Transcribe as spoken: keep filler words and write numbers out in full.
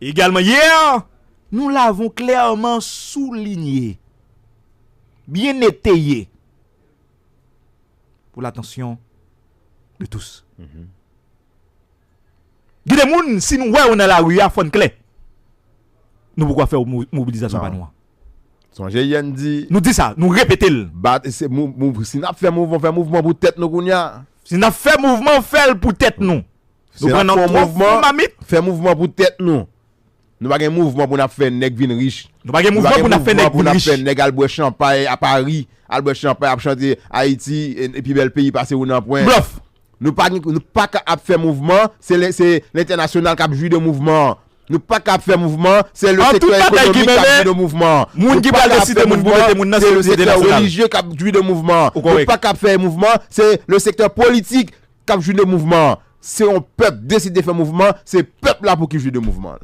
Également hier, nous l'avons clairement souligné, bien étayé, pour l'attention de tous. Gen de moun, si nou wè yo nan lari a, fò n klè. Nou poko fè mo- mobilizasyon pa nou an. Sonje yè n di Nou di sa, nou repete l. bat, se mou- mou- si n ap fè mouvman, fè mouvman pou tèt nou kounye a. Si n ap fè mouvman, fè l pou tèt nou. Si Nou n pran ap nan fè twò mouvman, fon mamit. Fè mouvman pou tèt nou. Nou pa gen mouvman pou n ap fè nèg vin rich. Nou pa gen mouvman pou n ap fè nèg pou vin n ap rich. Fè nèg al bwè chanpay a Pari, al bwè chanpay, ap chante Ayiti e- epi bèl peyi pase ou nan pwen. Blòf. Nou pa gen- nou pa ka ap fè mouvman, se le- se lentènasyonal k ap jwi de mouvman. Nou pa ka ap fè mouvman, se le An tout sektè batay ki ekonomik k ap mennen, jwi de mouvman. Moun Nou ki pa pral ka ap deside fè moun pou mouvman, mete moun nan se le Solisite sektè Nasyonal. Relijye k ap jwi de mouvman. Ou Nou kòrèk. Pa ka ap fè mouvman, se le sektè politik k ap jwi de mouvman. Se yon pèp deside fè mouvman, se pèp la pou ki jwi de mouvman.